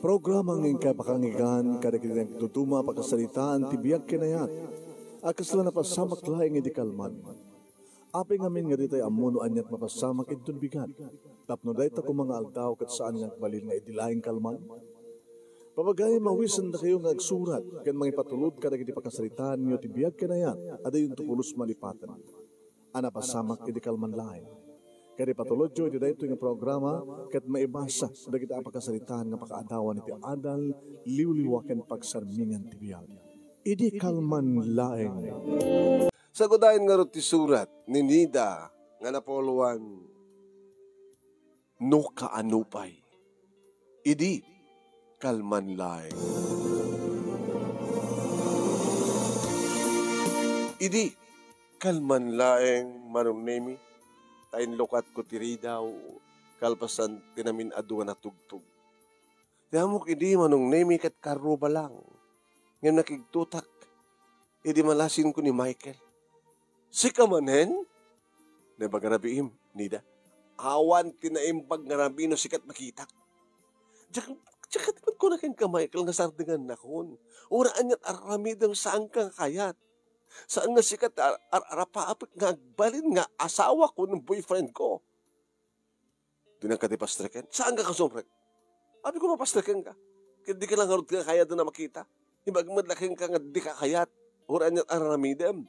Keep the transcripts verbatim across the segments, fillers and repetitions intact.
Programa nga inkay pakangigan kadagiti nagduduma a pakasaritaan ti biag ken ayat a kasla napasamak laeng idi kalman. Apay ngamin nga ditay ammo no aniat mapasamak inton bigat, tapno dayta koma nga aldaw ket saan nga agbalin nga idi laeng kalman? Pabagayam, awisendakayo nga agsurat ken mangipatulod kadagiti pakasaritaanyo ti biag ken ayat a dayonto pulos malipaten a napasamak idi kalman laeng. Ket ipatulodyo iti daytoy nga programa ket maibasa dagiti a pakasaritaan nga pakaadawan iti adal, liwliwa ken pagsarmingan ti biag. Idi kalman laeng. Sagudayen ngarud ti surat ni Nida nga napauloan, "No kaano pay, idi kalman laeng." Idi kalman laeng, Manong Nemi, ta inlukatko ti ridaw kalpasan ti namin-adu nga natugtog. Ti ammok idi, Manong Nemi, ket karruba lang. Ngem nakigtotak idi malasinko ni Michael. "Sika manen?" "Naimbag nga rabiim, Nida." "Awan ti naimbag nga rabii no sika ti makitak. Diak, diak met kuna kenka, Michael, nga sardengannakon. Uray aniat a aramidem, saanka nga kayat. Saan nga sika ti ar-, ar-, arapaapek nga agbalin nga asawak wenno boyfriendko." Dinakka ti pastreken. "Saanka nga sumrek? Apay ko mapastrekenka? Ket dika la ngarud nga kayat a makita. Imbag met la kenka nga dika kayat. Uray aniat a aramidem."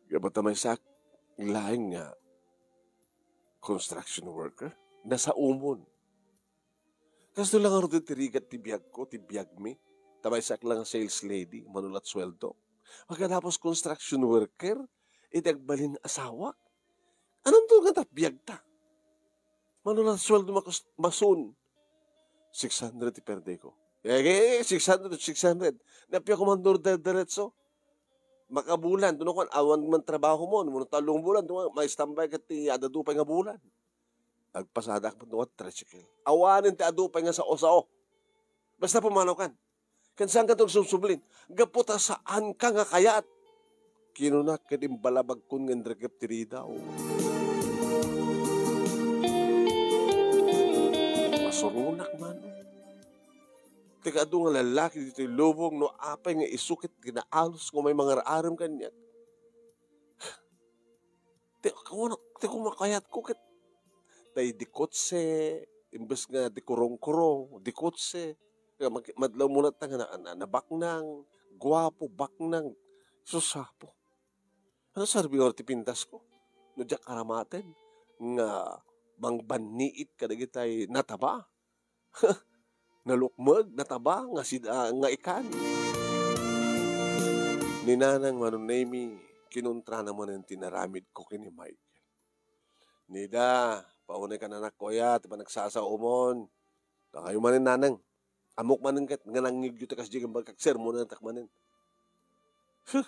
Gapu ta maysaak laeng nga construction worker, nasaomon. Kastoy la ngarud ti rigat ti biagko, ti biagmi. Ta maysaak la nga sales lady, manulat sueldo. Pagkatapos construction worker, iti agbalin asawak. Anonto nga ta biagta? Manulat sueldo, makus-, masun. Six hundred ti perdeko. Eh, eh, eh, six hundred, six hundred. Napia ko man dur-, der-, diretso. Makabulan, tuno kan, awan man trabaho mo, no, talong bulan, tuno, may standby ka ti adadu pay nga bulan. Agpasadak met no tricycle. Awanen ti adu pay nga sao-sao. Basta pumanaw kan. Ken saankan ti agsubsublin. Gapu ta saanka nga kayat. Kinuna ket imbalabagkon nga inrekep ti ridaw. Masuronak man. Ti kaadu nga lallaki ditoy lubong no apay nga isu ket kinaalos nga umay mangar-arem kaniak. Ti, kunak, ti kumakayatko ket, tay di kotse, imbes nga di kurong-kurong, di kotse. Nga mag-, madlaw mo latta nga na, na, nabaknang, guapo, baknang. Sus, Apo. Ano serbi nga ti pintasko? No diak aramaten nga mangbanniit kadagitay nataba. Nalukmeg, nataba, nga sid-, ah, nga ikan. Ni Nanang Manong Nemi, kinuntrana manen ti naramidko ken ni Michael. "Nida, paunay kan anakko aya, ti panagsasaomon." "Dakayo manen, Nanang. Ammok manen ket nga nangngegyo ti kasdiay ket agsermonatak manen." Huh!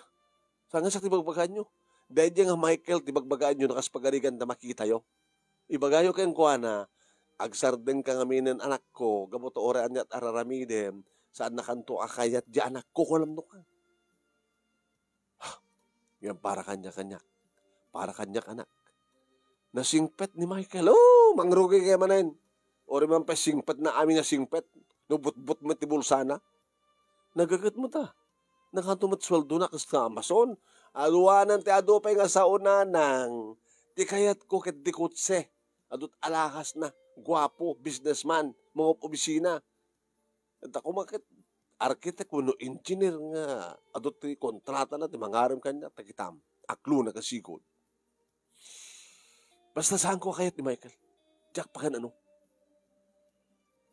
Saan nga siak ti bagbagaanyo? Daydiay nga Michael ti bagbagaanyo, no kas pagarigan ta makitayo. Ibagayo kenkuana, agsardengka ngaminen, anakko, gapu ta uray aniat a raramidem, saannakanto a kayat diay anakko, kunam no kan. Ngem para kaniak, kaniak. Para kaniak, anak. Nasingpet ni Michael. Oh, mangrugikay manen. Uray man pay singpetna, amin a singpet. No butbot met ti bulsana. Nagaget met a. Nakanto met sueldona kas Amazon. Aduanan ti adu pay nga sao, Nanang. Ti kayatko ket di kotse. Adut alakasna. Guapo, businessman, mangop-obisina. Adda koma ket architect wenno engineer nga adut ti kontratana ti mangarem kaniak, ta kitam, aklona kasigud. Basta saanko a kayat ni Michael. Diak pakan-ano.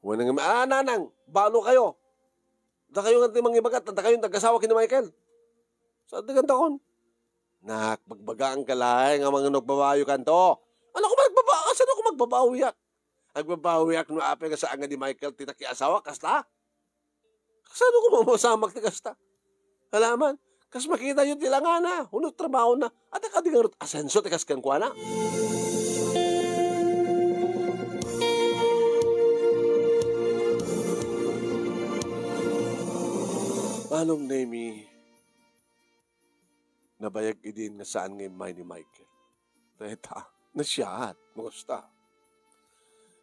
Wen nga, "Ah, Nanang, balo kayo. Dakayo nga ti mangibagat, dakayo ti agasawa ken ni Michael." Sa, di kantakon. Nak, bagbagaanka laeng nga mangin agbabawikanto. Ano ko magbaba-, kasano ko magbabawiak? Agbabawiak no apay nga saan nga ni Michael ti nakiasawa, kasta? Kasano ko mamasamak ti kasta? Alaman, kas makitayo ti langana, wenno trabahona, adda kadi ngarud asenso ti kas kenkuana? Manong Nemi, nabayag idin nga saan nga immay ni Michael. Dayta, nasiat, no kasta.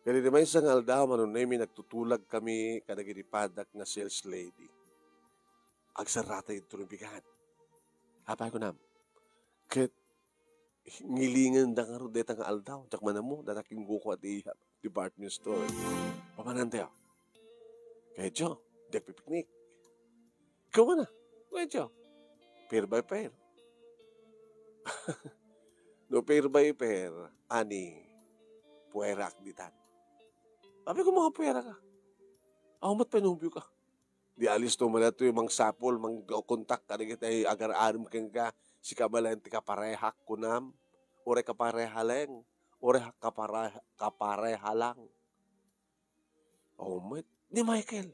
Ket iti maysa nga aldaw, Manong Nemy, nagtutulagkami kadagiti padak nga sales lady. Agsarrata iti bigat. Apay kunam? Ket ngilingenda ngarud dayta nga aldaw, diak man ammo, data kinguko ti department store. Pamanantayo. Kayatyo, diak pipiknik. Ikaw na, kayatyo. Pair by pair. No pair by pair, ani, puwerak ditan. Apay ko, mga puwera ka. Aw, mat panubyo ka. Di alisto man daytoy mangsapul, mangkontak kadagiti agar-aram kenka, sika met laeng ti kaparehak kunam, uray kapareha laeng, uray kapare-, kapareha lang. Aw met, ni Michael.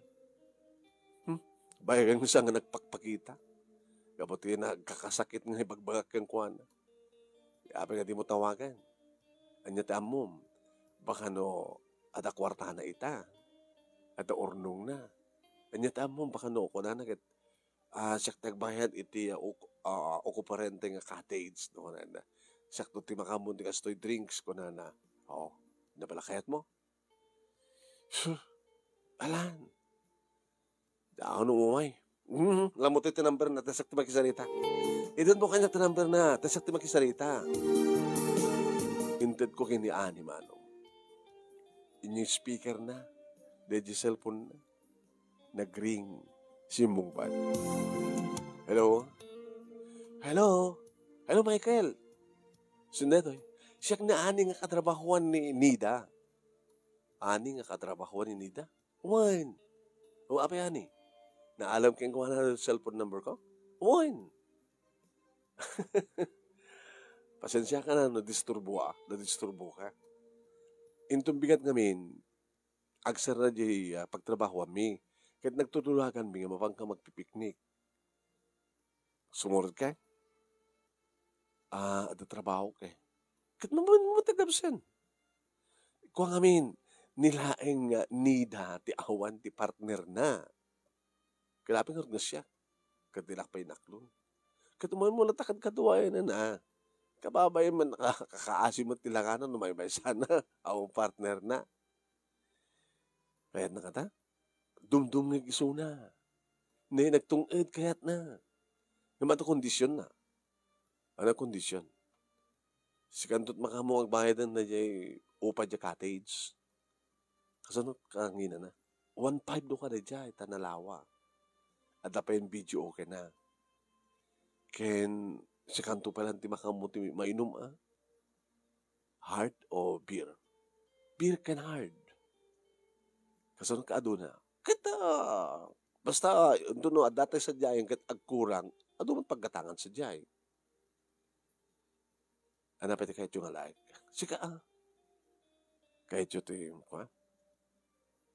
Hmm? Bayagen sa nga nagpakpakita. Gapu ti nagkakasakit nga ibagbagak kenkuana. Apay nga dimo tawagan? Ania ti ammom? Baka no adda kuartana ita. Adda urnongna. Ania ti ammom? Baka no kunana ket, ah, siak ti agbayad iti, ah, uk-, ah, okuparente nga cottage, no, kunana. Siak ti makaammo ti kastoy drinks, kunana. O, ania pay la kayatmo? Sus, alan. Daan umay. Mhm, lammo ti number na, ta siak ti makisarita. Itedmo kaniak ti number na, ta siak ti makisarita. Intedko ken ni Ani, Manong. Inyay speaker na, daydi cellphone na. Nagring, simmungbat. Hello? Hello? Hello, Michael? Sino daytoy? Siak ni Ani nga katrabahoan ni Nida. Ani nga katrabahoan ni Nida? Wen. O, apay Ani? Naalam kenkuana ti cellphone number ko? Wen. Pasensiaka na no disturbo, ah, nadisturbo ka. Inton bigat ngamin, agsarra diay, ah, pagtrabahoanmi. Ket nagtutulaganmi nga mapanka magpipiknik. Sumurot ka? Ah, adda trabaho ka. Ket maman mo ti dabsen. Kua ngamin, ni laeng nga Nida ti awan ti partnerna. Ket apay ngarud nga siak? Ket dinak pay inaklon. Ket umay mo latta kadkaduayan a. Kababain man, ka-, kakaasi met ti langana no maymaysana. Awan partnerna. Kayatna kata? Dumdumngeg isuna. Ne, nagtung-ed kayatna. Ngem adda kondisionna. Ania kondision? Sikanto ti makaammo agbayad daydiay upa diay cottage. Kasano kangnginana? One five daw kada diay ta nalawa. Adda pay video okay na. Ken sikanto pay laeng ti makaammo ti mainum, ah. Hard o beer? Beer ken hard. Kasano kaaduna? Ket, ah, basta, inton no, adda tay sadiayen ket agkurang, adu met paggatangan sadiay. Ania pay ti kayatyo nga laeng? Sika, ah. Kayatyo ti, kua?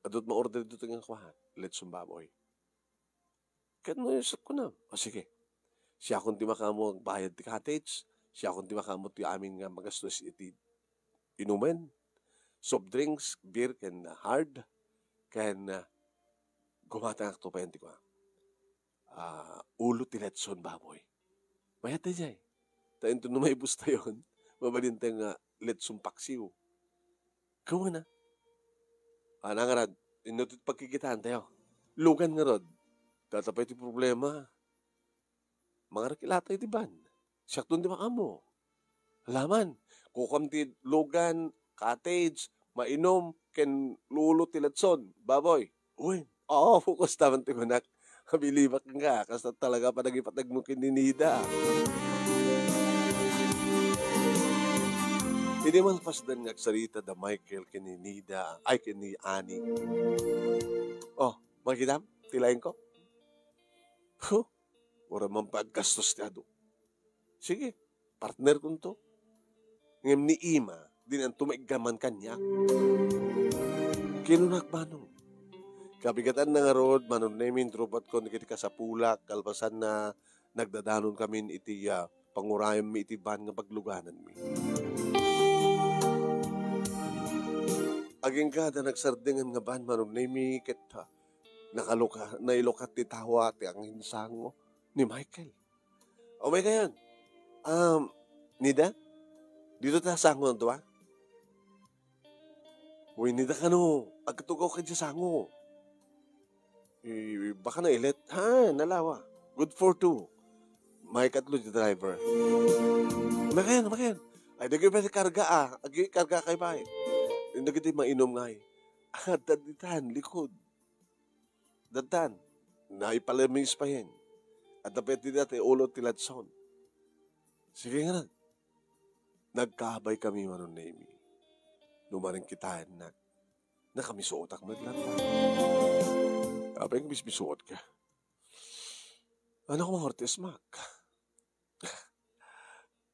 Adu met ma-order ditoy nga, kua? Lechon baboy. Ket no, isip ko na, o, sige. Siakon ti makaammo agbayad ti cottage, siakon ti makaammo ti amin nga magastos iti inumen, soft drinks, beer, ken hard, ken, ah, gumatangakto pay ti kua, ah, ulo ti letson baboy. Mayat daydiay. Ta inton no maibustayon, mabalintayo nga letson paksiw. Ket kuna, "Ana ngarud, inno ti pagkikitaantayo? Lugan ngarud." Dayta pay ti problema. Mangarakilatayo iti van. Siakton ti makaammo. Alaman, kukuam ti lugan, cottage, mainum, ken ulo ti letson baboy. Wen, oo, kasta man ti kunak. Mabilibak nga, kasta talaga panagipateg mo ken ni Nida. Idi malpasdan nga agsarita da Michael ken ni Nida, ay, ken ni Ani. O, makitam, ti laeng ko? Huh? Uray man pay aggastos ti adu. Sige, partnerkonto. Ngem ni Ima, dinanto maiggaman kaniak. Kinunak, Manong. Kabigatanna ngarud, Manong Nemy, inrupatko dagiti kasapulak, kalpasanna, nagdadanonkamin iti, ah, pangurayenmi iti van nga paglugananmi. Agingga adda nagsardeng nga van, Manong Nemy, ket, ah, nakaluka-, nailukat ti tawa ti anginsango ni Michael. O, may kayan. Um, Nida? Dito ta sango ang duwa? Wenno, kano, agtugaw ka diay sango. Eh, baka nailet. Ha, nalawa. Good for two. Maikatlo ti driver. Makan, makan. Ay, dagiti pwede karga, ah. Agi karga kay bay. Yung dagiti mainom nga, eh. Ah, daditan, likod. Daditan. Naipalamis pa yan. At dapat di dati ulo ti ladson. Sige nga na. Nagkaabay kami, Manong Nemi. Numaring kitaennak. Nakamisuotak met latta. Apay nga mismisuot ka? Ano ko, Ortiz, Mac?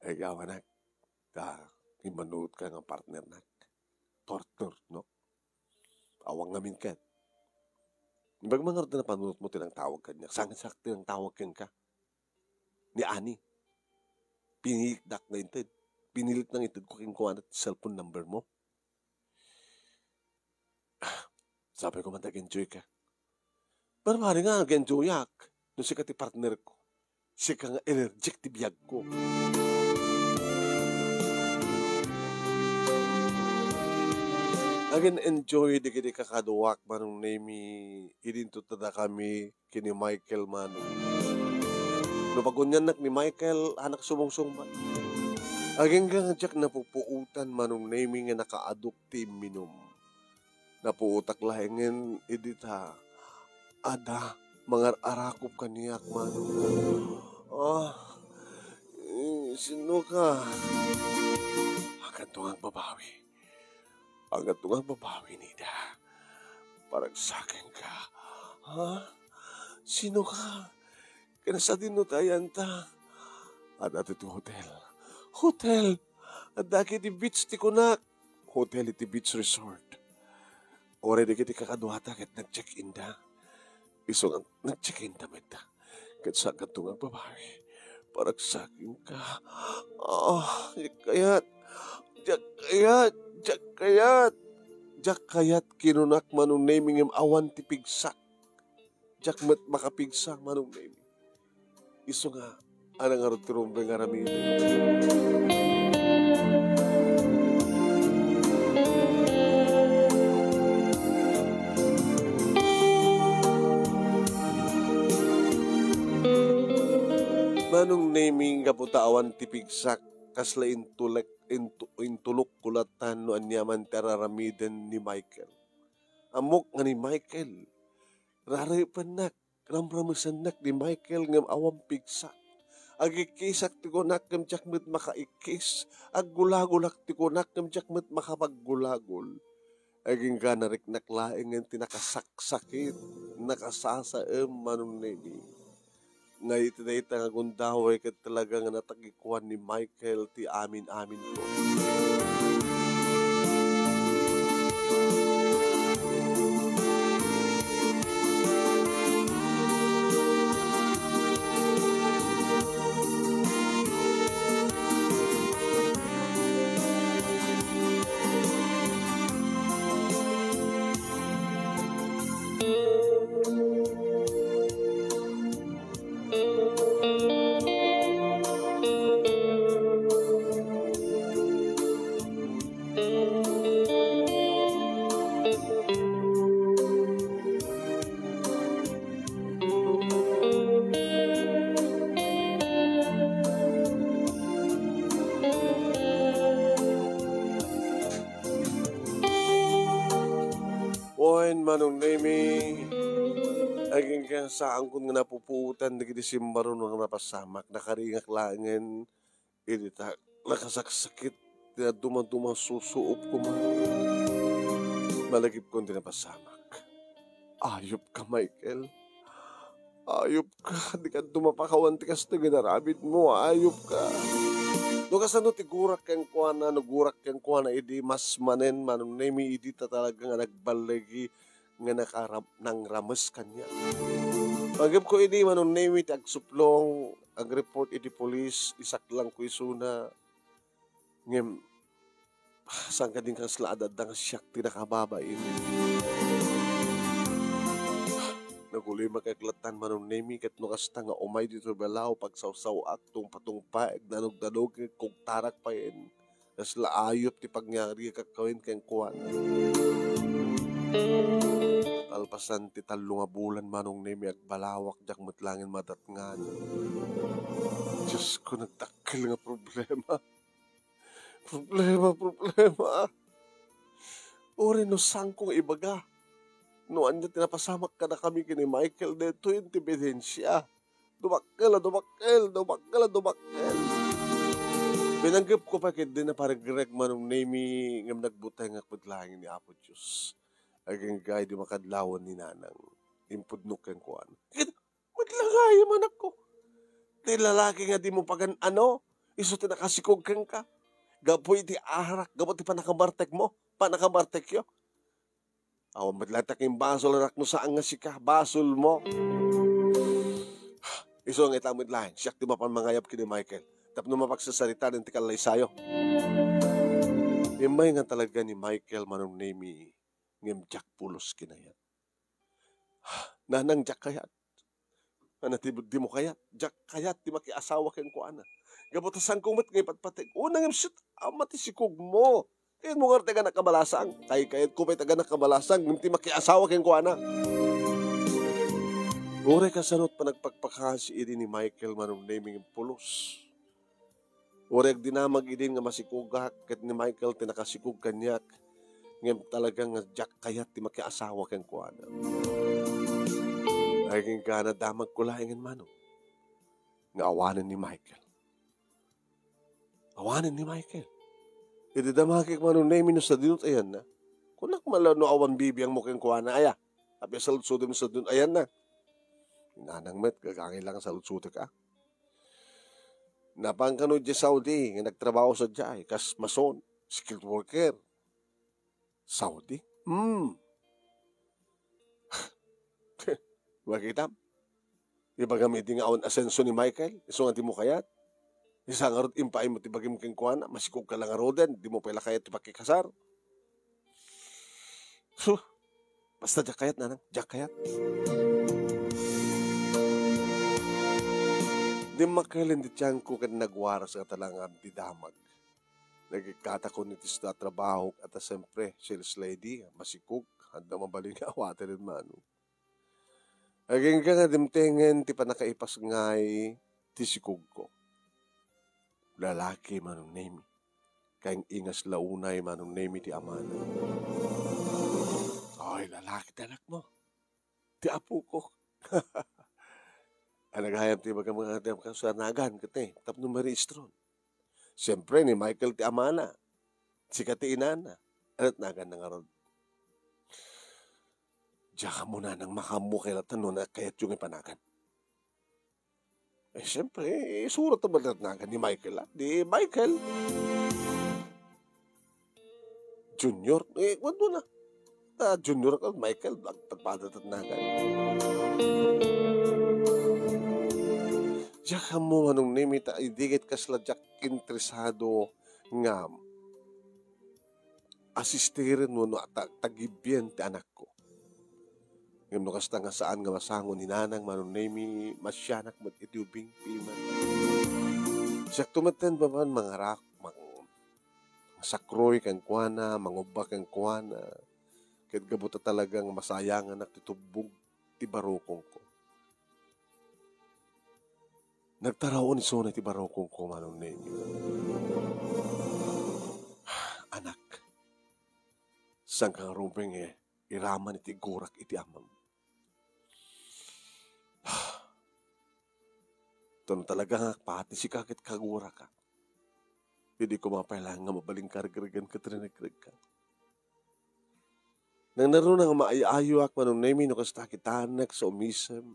Ay, gawanak. Ta, immanuot ka nga partner nak. Partner, no? Awang ngamin ket. Imbag man ngarud napanuot mo ti nangtawag kaniak. Saan sa ti nangtawag kenka? Ni Ani. Pinilikdak nga inted. Pinilik nang inted ko kenkuana ti cellphone number mo. Sapay ko man ta ag-enjoy ka. Pero pare nga, ag-enjoyak. No sika ti partner ko. Sika nga energetic ti biag ko. Agin-enjoy digiti kakaduak, Manong Nemi, idinto tada kami ken ni Michael Manong. No paguniannak ni Michael, anak sumungsungbat. Agingga nga diak napupuotan, Manong Nemi, nga nakaaduk ti imminum. Napuotak laengen idi ta adda mangar-arakop kaniak, Manong. Ah, eh, sino ka? Agkanto nga agbabawi. Agkanto nga agbabawi, Nida. Paragsakenka. Ha? Sino ka? Ken sadino ti ayanta? Adda ti hotel. Hotel! Adda ket ti beach ti kunak. Hotel iti beach resort. Uray dagiti kakaduata ket nag-check-in da. Isu nga nag-check-in da met da. Ket saan kanto nga agbabawi. Paragsakenka. Ah, diak kayat. Diak kayat. Diak kayat. Diak kayat kinunak, Manong Nemi, ngem awan ti pigsak. Diak met makapigsa, Manong Nemi. Isu nga, adda ngarud ti rumbeng nga aramiden. Manong Nemi, gapu ta awan ti pigsak, kasla intulek, intu-, intulokko latta no aniaman ti ar-aramiden ni Michael. Ammok nga ni Michael, rarepennak, ramramesennak ni Michael ngem awan pigsak. Agikkisak ti kunak ngem diak met makaikkis. Aggulagulak ti kunak ngem diak met makapaggulagul. Agingga nariknak laengen ti nakasaksakit, nakasasaem, Manong Nemi. Nga iti dayta nga gundaway ket talaga nga natagikuan ni Michael ti amin-aminko. Wen, Manong Nemi, agingga saankon nga napupuotan dagiti simmaron nga napasamak, nakaringak laengen idi ta nakasaksakit ti dadduma-duma susuop koma. Malagipkon ti napasamak. Ayupka, Michael. Ayupka, dika duma pakawan ti kasta nga inaramidmo, ayupka. No kasano ti gurak kenkuana, no gurak kenkuana idi mas manen, Manong Nemi, idi ta talaga nga nagballigi nga nakaram-, nangrames kaniak. Panggepko idi, Manong Nemi, ti agsuplong, agreport iti pulis, isaklangko isuna. Ngem, saan kadi nga kasla adda nga siak ti nakababain? Nagulimek lattan, Manong Nemi, ket no kasta nga umay ditoy balaw, pagsawsaw-ak, tungpa-tungpaek, nanog-nanogek, kugtarak payen. Kasla ayup ti pagyarigak kawen kenkuana. Kalpasan ti tallo nga bulan, Manong Nemi, agbalawak diak met laeng madatngan. Diosko, nagdakkel nga problema. Problema, problema. Uray no saanko nga ibaga, no ania ti napasamak kadakami ken ni Michael, daytoy ti ebidensia. Dumakkel a dumakkel, dumakkel a dumakkel. Pinanggepko pay ketdi a naparegreg, Manong Nemi, ngem nagbutengak met laeng ni Apo Dios. Agingga idi makadlawan ni Nanang, impudnok kenkuana. Ket met la gayam, anakko. Ti lalaki nga dimo pagan-ano, isu ti nakasikog kenka. Gapu iti arak, gapu ti pannakabartekmo, pannakabartekyo. Awan met laeng ti akimbasol, anak, no saan nga sika, basolmo. Isu nga ita met laeng, siak ti mapan mangayab ken ni Michael tapno mapagsasaritaan ti kallaysayo. Immay nga talaga ni Michael, Manong Nemi, ngem diak pulos kinayat. Nanang, diak kayat. Ano ti, dimo kayat? Diak kayat ti makiasawa kenkuana. Gapu ta saanko met nga ipatpateg. Una ngem, shit, ama ti sikogmo. Kayatmo nga ti agannak a balasang. Kay, kayatko pay ti agannak a balasang, ngem ti makiasawa kenkuana. Uray kasano ti panagpakpakasi idi ni Michael, Manong Nemi, ngem pulos. Uray agdinamag idin nga masikogak ket ni Michael ti nakasikog kaniak, ngem talaga nga diak kayat ti makiasawa kenkuana. Agingga nadamagko laengen, Manong, nga awanen ni Michael. Awanen ni Michael. Idi damagek, Manong Nemi, no sadino ti ayanna. Kunak man la no awan bibiangmo kenkuana, aya. Apay a saludsodem no sadino ti ayanna. Ni Nanang met, gagangay la nga saludsodak, a. Napan kano idiay Saudi nga nagtrabaho sadiay kas mason, skilled worker. Saudi? Hmm. Makitam? Ibagam idi nga awan asenso ni Michael, isu nga dimo kayat? Isu ngarud impaaymo ti bagim kenkuana, masikogka la ngaruden, dimo pay la kayat ti pakikasar. Huh. Basta diak kayat, Nanang, diak kayat. Dimmakkel ti tiangko ket nagwaras nga talaga ti damag. Nagikkatakon iti isla a trabahok a ta siempre, sales lady, masikog, adda mabalin nga awaten, Manong. Agingga nga dimtengen ti pannakaipasngay ti sikogko. Lalaki, Manong Nemi. Kaing-ingas la unay, Manong Nemi, ti amana. Ay, lalaki ti anakmo. Ti apoko. Ano gayam ti ibagam nga ti kasanagan ket, eh, tapno marehistron? Siempre, ni Michael ti amana. Sika ti inana. Ano ti naganna ngarud? Diak ammo, Nanang, makaammo kay latan no kayatyo nga ipanagan. Eh, siyempre, eh, isurat na ba nagan ni Michael, ah? Di Michael. Junior, eh, kuwan mo na. Ah, Junior ka, Michael, ag-, agpadatat nagan. Diak ammo, Manong Nemi, ta idi ket kasla diak interesado nga asistiren wenno ta-, tagibien ti anakko. Ngem no kasta nga saan nga masango ni Nanang, Manong Nemi, masianak met iti ubing ti iman. Siakto metten, Papan, mangarak, mang-, mangsakroy kenkuana, mangubba kenkuana. Ket gapu ta talaga nga masayanganak ti tubbog ti barukongko. Nagtaraon isuna ti barukongko, Manong Nemi. Anak, saanka ngarud pay nga iraman iti gurak iti amam? Tano talaga nga pati sika ket kaguraka. Idi koma pay laeng nga mabalinka regregan ket rinegregka. Nangnaruna nga maay-ayoak, Manong Nemi, no kasta kitaennak sa umisem.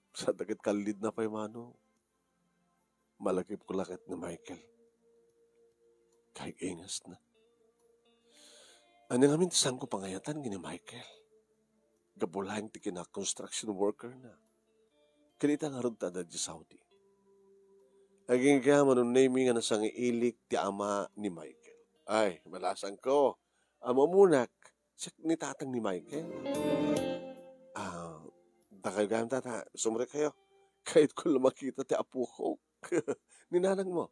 Sa dagit kallidna pay, Manong. Malagipko la ket ni Michael. Kaig-ingasna. Ania ngamin ti saanko pangayatan ken ni Michael? Gapu laeng ti kina-construction worker na. Ken ita ngarud ta adda idiay Saudi. Agingga, Manong Nemi, nga nasangiilik ti ama ni Michael. Ay, balasangko. Ammonak, siak ni tatang ni Michael. Ah, dakayo gayam, tata. Sumrekkayo. Kayatko la makita ti apoko. Ni nanangmo.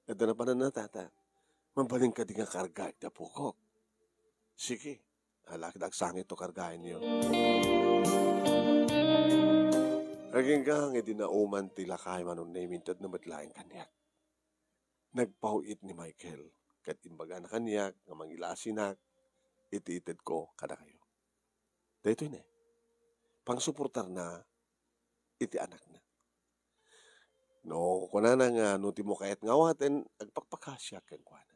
Adda napananna, tata. Mabalin kadi nga kargaek ti apokok? Sige, alakda agsangit no kargaenyo. Agingga nga idi nauman ti lakay, Manong Nemi, inted na met laeng kaniak. Nagpaw-it ni Michael, ket imbagana kaniak nga mangilasinak iti itedko kadakayo. Daytoy ne, pangsuportarna iti anakna. No kunana nga no dimo kayat nga awaten, agpakpakasiak kenkuana.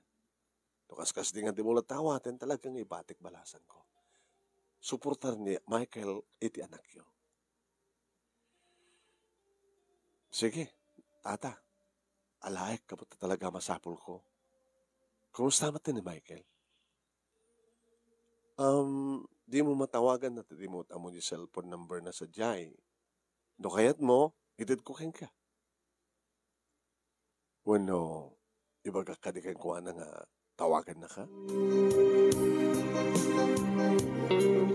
No kaskasdi nga dimo latta awaten, talaga nga ibatik balasanko. Suportar ni Michael iti anakyo. Sige, tata. Alaek, kapot talaga masapulko. Kumusta met ni Michael? Um, dimo matawagan na, dimo ammo ti cellphone number na sadiay. No kayatmo, itedko kenka. Wenno, ibagak kadi kenkuana nga tawagannaka?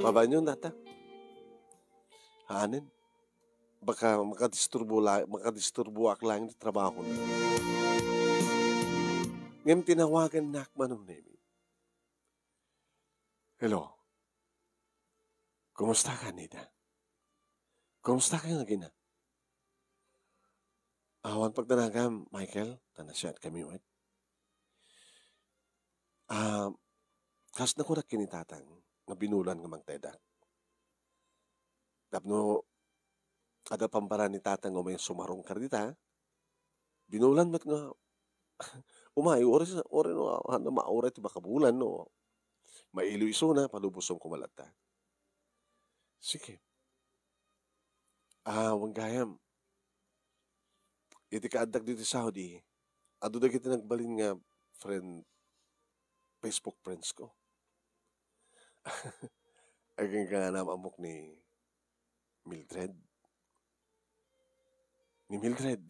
Mabalinyo, tata. Haanen. Baka makadisturbo la-, makadisturboak laeng ti trabahona. Ngem tinawagannak, Manong Nemi. Hello. Kumusta ka, Nida? Kumusta ka nga gina? Awan pagdanagam, Michael, ta nasiatkami met. Ah, kas nakunak ken ni Tatang nga binulan nga mangtedak. Tapno adda pambaran ni Tatang nga umay sumarong kadita, binulan met nga umay, uray, uray no, ano, mauray ti makabulan, no? Mailoy isuna, palubosom koma latta. Sige. Ah, wen gayam. Iti kaaddak ditoy Saudi, adu dagiti nagbalin nga friend, Facebook friends ko. Agingga nga naam-ammok ni Mildred. Ni Mildred,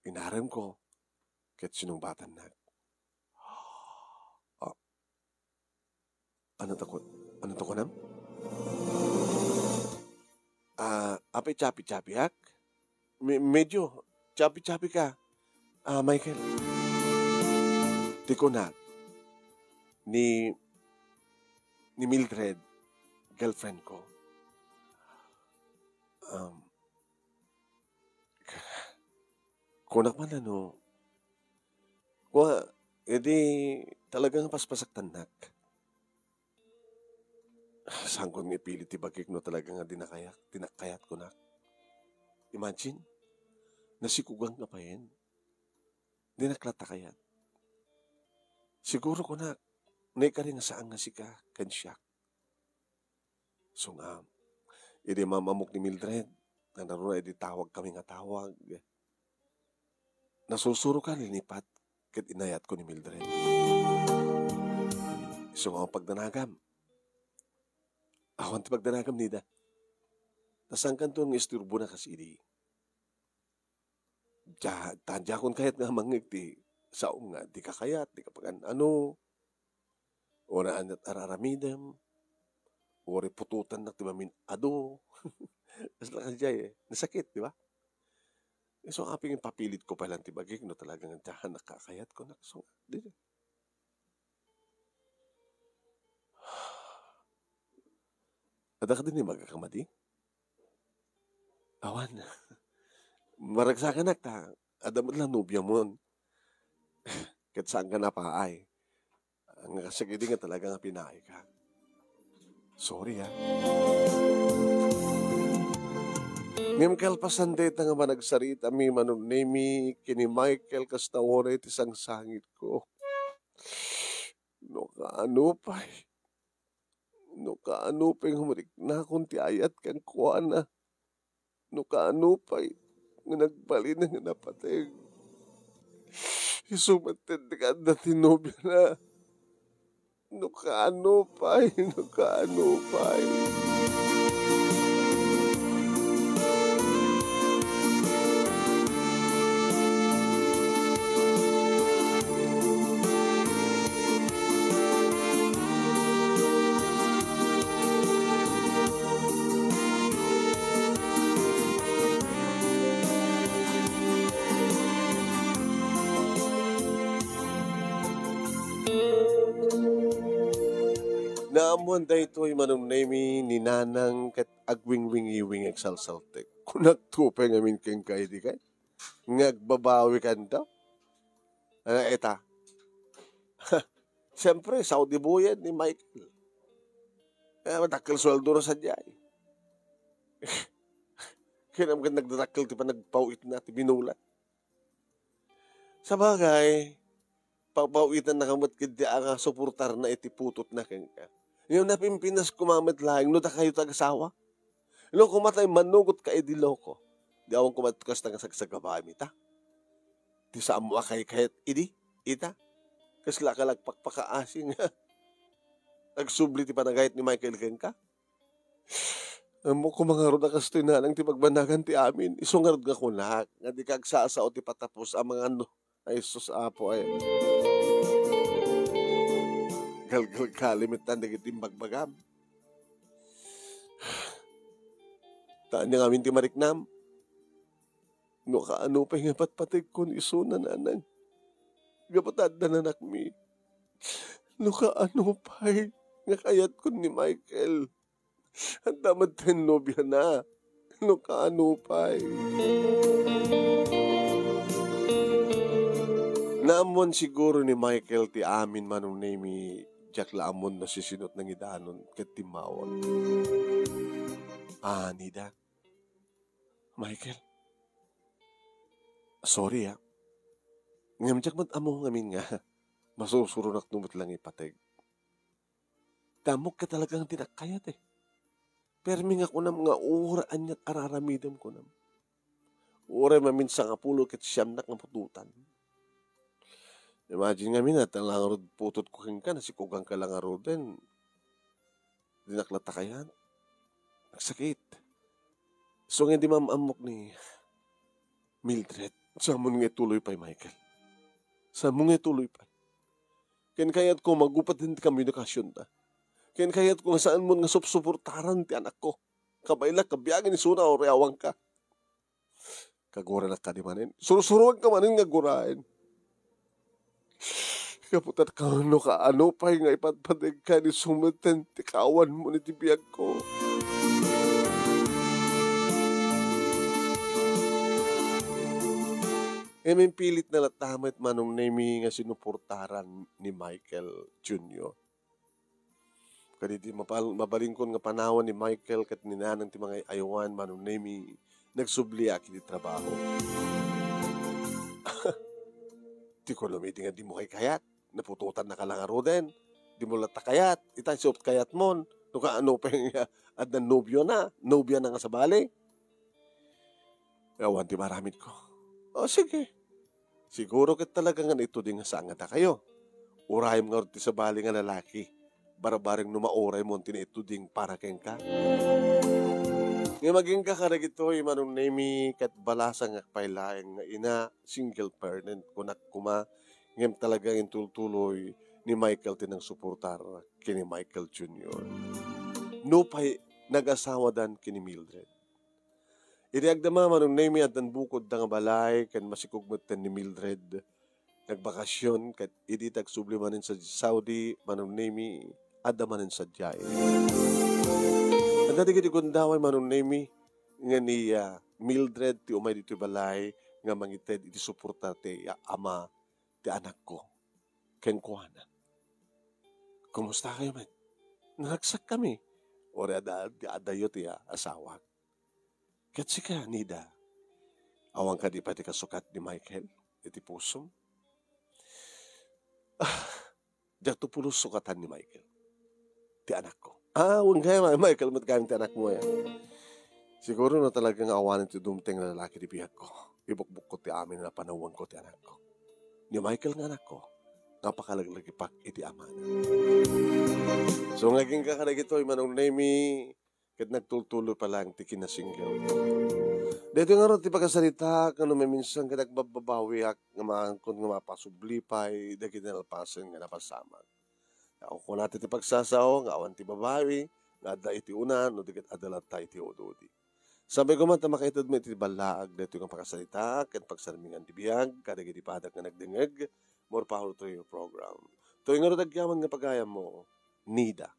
inarem ko, ket sinungbatannak. Ah, Ano to kun-, ano to kunam? Ah, apay chapi-chapiak? Me-, medyo chapi-chapi ka, ah, Michael. Ti kunak, ni, ni Mildred, girlfriend ko. Um, Kunak man, ano? Kua, edi talagang paspasaktannak. Saan ko nga ipilit ti bagik no talaga nga dinakayak, dinakayat kunak. Imagine, nasikugang nga payen. Dinak latta kayat. Siguro kunak, naikari nga saan nga sika, ken siak. Sungam. Idi maam-ammok ni Mildred, nanaruna idi tawag kami nga tawag. Nasusuro ka, linipat, ket inayat ko ni Mildred. Sungam pagdanagam. Awan ti pagdanagam, Nida. Ta saan kanto nga isturbo na kas idi. Dia, ta diakon kayat nga mangngeg ti saom nga di ka kayat, di ka pagan-ano, uray aniat ar-aramidem, uray putotannak ti mamin-adu. Kasla kadiay, eh. Nasakit, di ba? Eh, so, apay nga papilit ko pay lang ti bagik, no, talagang diak nakakayat ko, nak-, so, di, di. Adda kadi ni magakamadi? Awan. Maragsakanak ta, adda met la nobiamon. Ket saan ka napaay. Nga kasagidi nga talaga nga pinaay ka. Sorry, ha. Ngem kalpasan dayta nga managsarita mi, Manong Nemi, ken ni Michael, kasta uray ti sangsangit ko. No kaano pay? No kaano pay nga mariknakon ti ayat kenkuana? No kaano pay nga nagbalin nga napateg? Isu met ti adda ti nobiana. No kaano pay? No kaano pay? Ammoan daytoy, Manong Nemi, ni Nanang ket agwingwingiwing, agsalsaltek. Kunakto pay ngamin kenka idi kay nga agbabawi kanta. Ah, ita. Siyempre, Saudi boyan ni Michael. Eh, madakkel sueldo na sadiay. Kaya naman nagdadakkel ti panagpaw-itna, ti binulat. Sabagay, papaw-itannaka met ketdi a nga suportarna iti putotna kenka. Ngem napimpinas koma met laeng no dakayo ti agasawa. No kumatay manugot ka idi loko. Di awan koma ti kasta nga sagsagabaem ita. Ti saammo a kaykayat idi, ita. Kasla ka nagpakpakaasi nga agsubli ti panagayat ni Michael kenka. Ammok koma ngarud a kastoy, Nanang, ti pagbanagan ti amin. Isu ngarud nga kunak nga dika agsasao ti patapos a mangano. Ay, sus, Apo, ay. Galgalgalim itdan dagiti imbagbagam. Haan nga amin ti mariknam. No kaano pay nga patpategkon isuna, Nanang. Gapu ta adda nanakmi. No kaano pay nga kayatkon ni Michael. Adda met ti nobiana. No kaano pay. Naammoan siguro ni Michael ti amin, Manong Nemi, diak la ammon no sisino ti nangidanon ket timmawag. Ah, Nida. Michael. Sorry, ah. Ngem diak met ammo ngamin nga masursuronak no met lang ipateg. Ti ammok ket talaga nga ti nakayat, eh. Permi nga kunam nga uray aniat a raramidem, kunam. Uray mamin sangapulo ket siamnak nga putotan. Imagine ngamin, ta la ngarud putotko kenka, nasikoganka la ngaruden. Dinak latta kayat. Nagsakit. So, nga di maam-ammok ni Mildred. Saamon nga ituloy pay, Michael. Saamon nga ituloy pay. Ken kayatko, magupat din ti komunikasionta. Ken kayatko nga saanmon nga supsuportaran ti anakko. Kabaelak, kabiagen isuna, uray awanka. Kaguranak kadi manen. Sursuroanka manen nga guraen. Gapu ta kaano, kaano pay nga ipadpadegka ni sumeten ti kaawanmo iti biagko. Ngem impilit na latta met, Manong Nemi, nga sinuportaran ni Michael Junior. Kadidi mapal-, mabalinkon nga panawan ni Michael ket ni Nanang ti mangay-aywan, Manong Nemi, nagsubliak iti trabaho. Ti kunam idi nga dimo kaykayat, naputotannaka la ngaruden, dimo latta kayat, ita isu ti kayatmon, no kaano pay nga adda nobiona, nobiana nga sabali. Awan ti maaramidko. O, sige. Siguro ket talaga nga naituding nga saan nga dakayo. Urayem ngarud ti sabali nga lalaki. Barbareng no mauraymon ti naituding para kenka. Ngem agingga kadagitoy, Manong Nemi, ket balasangak pay laeng nga ina, single parent, kunak koma, ngem talaga nga intultuloy ni Michael ti nangsuportar ken ni Michael Junior. Nupay nagasawadan ken ni Mildred. Idi agdama, Manong Nemi, addan bukodda nga balay ken masikog metten ni Mildred. Nagbakasyon ket idi agsubli manen sa Saudi, Manong Nemi, adda manen sadiay. Adda dagiti gundaway, Manong Nemi, nga ni, ah, Mildred ti umay ditoy balay nga mangited iti suporta ti ama ti anakko kenkuana. Kumusta kayo met? Naragsak kami. Uray adda, adda, adayo ti, ah, asawak. Ket sika, Nida, awan kadi pay ti kasukat ni Michael iti pusom? Ah, diakto pulos sukatan ni Michael ti anakko. Ah, wen kaya, Ma-, Michael, met gayam ti anakmo, ya. Siguro no talaga nga awanen ti dumteng nga lalaki ti biagko, ibukbukko ti amin a panawanko ti anakko. Ni Michael nga anakko, nga pakalaglagipak iti amana. So, nga agingga kadagitoy, Manong Nemi, ket nagtultuloy pa laeng ti kinasingle. Daytoy ngarud ti pakasaritaak nga no maminsan ket agbabbabawiak nga maankon nga mapasubli pay dagiti nalpasen nga napasamak. Nga kunata ti pagsasao nga awan ti babawi nga adda iti una no di ket adda latta iti ududi. Sapay koma ta makaited met iti ballaag daytoy nga pakasaritaak ken pagsarmingan ti biag kadagiti padak nga nagdengngeg. More power to your program. Toy ngarud agyaman nga pagayammo, Nida.